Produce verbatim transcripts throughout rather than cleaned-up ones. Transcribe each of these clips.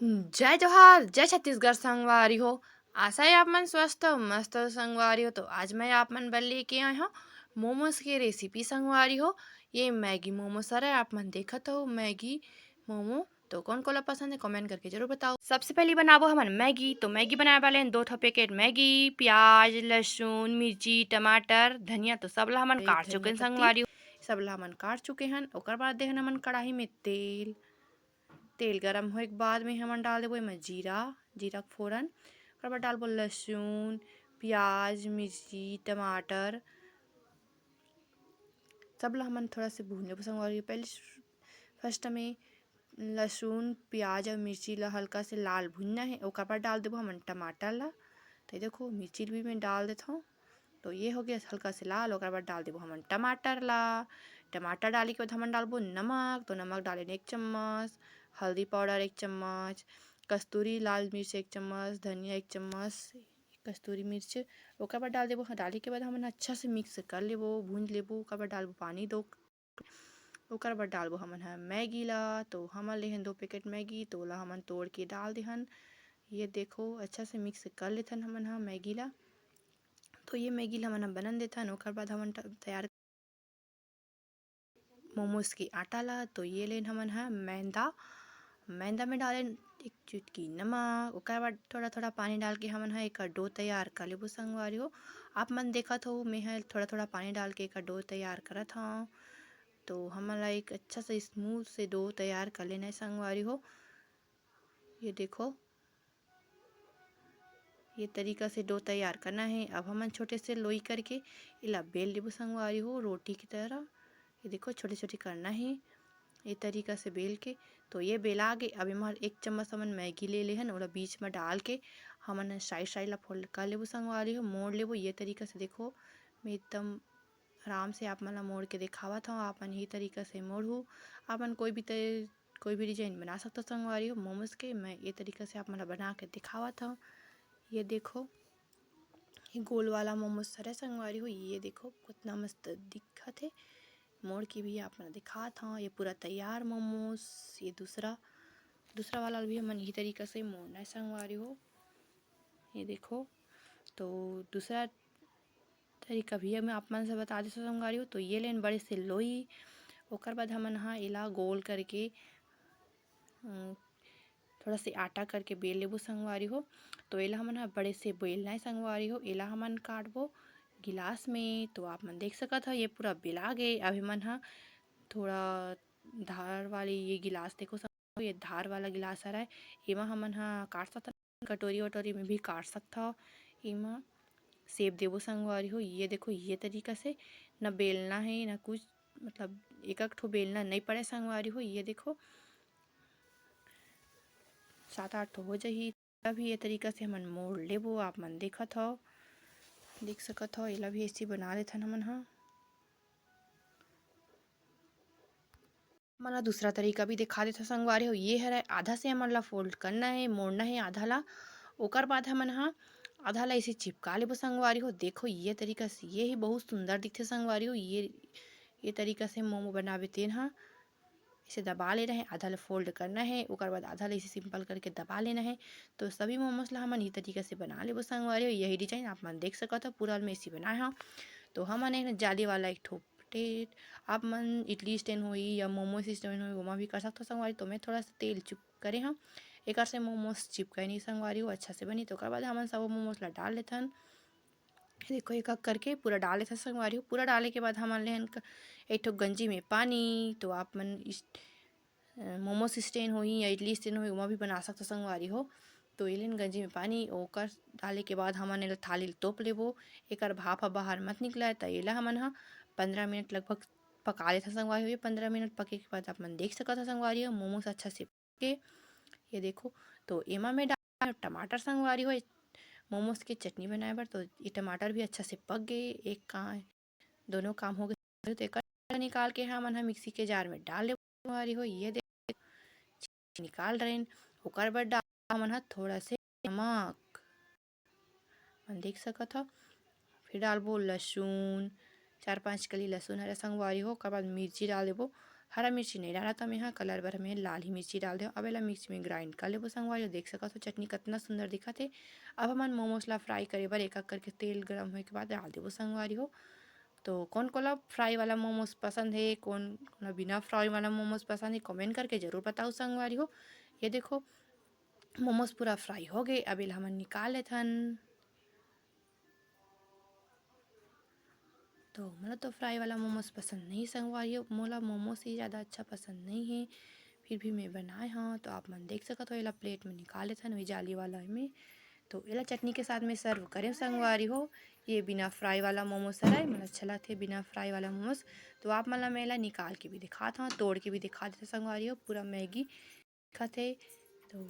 जय जोहार, जय छत्तीसगढ़ संगवारी हो। आशा है आप मन स्वस्थ हो, मस्त हो संगवारी हो। तो आज मैं आप मन बर लेके आए हूँ मोमोज के रेसिपी संगवारी हो। ये मैगी मोमोज हरे, आप मन देखत हो मैगी मोमो। तो कोन कोला पसंद है, कमेंट करके जरूर बताओ। सबसे पहले बनाबो हमन मैगी। तो मैगी बनाए वाले हैं दो ठो पैकेट मैगी, प्याज, लहसुन, मिर्ची, टमाटर, धनिया। तो सब ला हमन काट चुके हैं संगवारी हो। सब ला हमन काट चुके हैं। ओकर बाद देहन हमन कढ़ाई में तेल। तेल गरम होए के बाद में हमन डाल देबो एमा जीरा, जीरा के फोरन। ओकर बाद डालबो लहसुन, प्याज, मिर्ची, टमाटर, सब ला हमन थोड़ा से भून लेबो संगवारी। पहले फर्स्ट में लहसुन, प्याज और मिर्ची ला हल्का से लाल भूनना है। ओकर बाद डाल देबो हमन टमाटर ला। तो ये देखो, मिर्ची भी मैं डाल देथव। तो ये हो गया हल्का से लाल। ओकर बाद डाल देबो हमन टमाटर ला। टमाटर डाले के बाद हमन डालबो नमक। तो नमक डाले एक चम्मच, हल्दी पाउडर एक चम्मच, कस्तूरी लाल मिर्च एक चम्मच, धनिया एक चम्मच, कस्तूरी मिर्च। ओकर बाद डाल देबो। डाले के बाद हमन अच्छा से मिक्स कर लेबो, भून लेबो। ओकर बाद डालबो पानी दो। ओकर बाद डालबो हमन ह मैगी ला। तो हमन लेहन दो पैकेट मैगी, तो ओला हमन तोड़ के डाल देहन। ये देखो, अच्छा से मिक्स कर लेथन हमन ह मैगी ला। तो ये मैगी ला हमन ह बनन देथन। ओकर बाद हमन ट-, तैयार मोमोज के आटा ला। तो ये लेन हमन ह मैदा, मैदा में डालेन एक चुटकी नमक। ओकर बाद थोड़ा थोड़ा पानी डाल के हमन ह एकर डो तैयार कर लेबो संगवारी हो। आप मन देखत हो, मैं ह थोड़ा थोड़ा पानी डाल के एकर डो तैयार करत हव। तो हमन ला एक अच्छा से स्मूथ से डो तैयार कर लेना है संगवारी हो। ये देखो, ये तरीका से डो तैयार करना है। अब हमन छोटे से लोई करके एला बेल लेबो संगवारी हो, रोटी की तरह। ये देखो, छोटे छोटे करना है ये तरीका से बेल के। तो ये बेला गे। अब एमा एक चम्मच हमन मैगी ले लेहन, ओला बीच में डाल के हमन साइड साइड ला फोल्ड कर लेबो संगवारी हो, मोड़ लेबो। ये तरीका से देखो, मैं एकदम आराम से आप मन ला मोड़ के दिखावत हव। आप मन यही तरीका से मोड़हू। आप मन कोई भी ते-, कोई भी डिजाइन बना सकथव संगवारी हो मोमोज के। मैं ये तरीका से आप मन ला बना के दिखावत हव। ये देखो, ये गोल वाला मोमोज हरे संगवारी हो। ये देखो, कितना मस्त दिखत हे। मोड़ के भी आप मन ला दिखात हव। ये पूरा तैयार मोमोज। ये दूसरा, दूसरा वाला भी हमन यही तरीका से मोड़ना है संगवारी हो। ये देखो, तो दूसरा तरीका भी मैं आप मन से बता देथव संगवारी हो। तो ये लेन बड़े से लोई, ओकर बाद हमन ह एला गोल करके, अम, थोड़ा से आटा करके बेल लेबो संगवारी हो। तो एला हमन ह बड़े से बेलना है संगवारी हो। एला हमन काटबो गिलास में। तो आप मन देख सकत हव, ये पूरा बेला गे। अब हमन ह थोड़ा धार वाली ये गिलास देखो संगवारी हो, ये धार वाला गिलास हरय, एमा हमन ह काट सकथन। कटोरी वटोरी में भी काट सकथव। एमा शेप देबो संगवारी हो। ये देखो, ये तरीका से ना बेलना है ना कुछ, मतलब एक एक ठो बेलना नहीं पड़े संगवारी हो। ये देखो, सात आठ ठो हो जाही। अभी ये तरीका से हमन मोड़ लेबो। आप मन देखत हव, देख सकत हव, एला भी ऐसे बना लेथन हमन ह। हमन ला दूसरा तरीका भी दिखा देथव संगवारी हो। ये हरय, आधा से हमन ला फोल्ड करना है, मोड़ना है आधा ला। ओकर बाद हमन ह आधा ला ऐसे चिपका लेबो संगवारी हो। देखो, ये तरीका से, ये ही बहुत सुंदर दिखथे संगवारी हो। ये, ये तरीका से मोमो बनाबे तेन ह। इसे दबा लेना है, आधा ला फोल्ड करना है, ओकर बाद आधा ला इसे सिंपल करके दबा लेना है। तो सभी मोमोज ला हमन ये तरीका से बना लेबो संगवारी हो। यही डिजाइन आप मन देख सकत हो, पूरा मैं इसी बनाए हव। तो हमन एक जाली वाला एक ठो प्लेट, आप मन इडली स्टैंड होई या मोमोज स्टैंड होई, ओमा भी कर सकथव संगवारी। तो मैं थोड़ा सा तेल चुप करे हव, एकर से मोमोज चिपके नहीं संगवारी हो, अच्छा से बनी। तो ओकर बाद हमन सब मोमोज ला डाल लेथन। ये देखो, एक एक करके पूरा डाल लेथन संगवारी हो। पूरा डाले के बाद हमन लेहन क-, एक ठो गंजी में पानी। तो आप मन इस, अ, मोमोज स्टैंड होही या इडली स्टैंड होही, ओमा भी बना सकथव संगवारी हो। तो ये लेन गंजी में पानी, ओकर डाले के बाद हमन एला थाली ल तोप लेबो। एकर भाप ह बाहर मत निकलय, त एला हमन ह पंद्रह मिनट लगभग पका लेथन संगवारी हो। ये पंद्रह मिनट पके के बाद आप मन देख सकत ह संगवारी हो, मोमोज अच्छा से के, ये देखो, तो एमा मैं डाल टमाटर संगवारी हो, मोमोज के चटनी बनाए बर। तो ये टमाटर भी अच्छा से पक गे, एक का, दोनों काम हो गए। तो एकर निकाल के हमन ह मिक्सी के जार में डाल ले संगवारी हो। ये देखो, निकाल रहे हैं, ओकर बर डाल हमन ह थोड़ा से नमक, मन देख सकत हव। फिर डालबो लहसुन, चार पांच कली लहसुन हरे संगवारी हो। ओकर बाद मिर्ची डाल देबो, हरा मिर्ची नहीं डालत हँव मैं हा, कलर बर मैं लाल ही मिर्ची डाल देव। अब एला मिक्सी में ग्राइंड कर लेबो संगवारी हो। देख सकत हो चटनी कतना सुंदर दिखत हे। अब हमन मोमोज ला फ्राई करे बर एक एक करके तेल गरम होए के बाद डाल देबो संगवारी हो। तो कोन कोला फ्राई वाला मोमोज पसंद हे, कोन कोला बिना फ्राई वाला मोमोज पसंद हे, कमेंट करके जरूर बताओ संगवारी हो। ये देखो मोमोज पूरा फ्राई हो गए। अब एला हमन निकाल लेथन। तो मोला तो फ्राई वाला मोमोज पसंद नहीं संगवारी हो, मोला मोमोज ही ज़्यादा अच्छा पसंद नहीं है, फिर भी मैं बनाए हँव। तो आप मन देख सकत हो, एला प्लेट में निकाल लेथन वही जाली वाला में। तो एला चटनी के साथ में सर्व करें संगवारी हो। ये बिना फ्राई वाला मोमोज हरय, मोला अच्छा लगथे बिना फ्राई वाला मोमोज। तो आप मन ला मैं एला निकाल के भी दिखात हँव, तोड़ के भी दिखा देथव संगवारी हो। पूरा मैगी दिखत हे। तो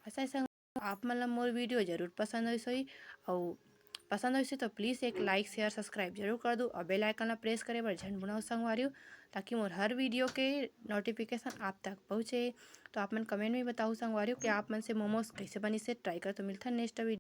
अइसे संग आप मन ला मोर वीडियो जरूर पसंद होइस होही, अउ पसंद होइस होही तो प्लीज एक लाइक, शेयर, सब्सक्राइब जरूर कर दो, अउ बेल आइकन ला प्रेस करे बर झन भुलाओ संगवारी हो, ताकि मोर हर वीडियो के नोटिफिकेशन आप तक पहुँचे। तो आप मन कमेंट में बताओ संगवारी हो कि आप मन से मोमोज कैसे बनिस हे, ट्राई कर। तो मिलथन नेक्स्ट वीडियो।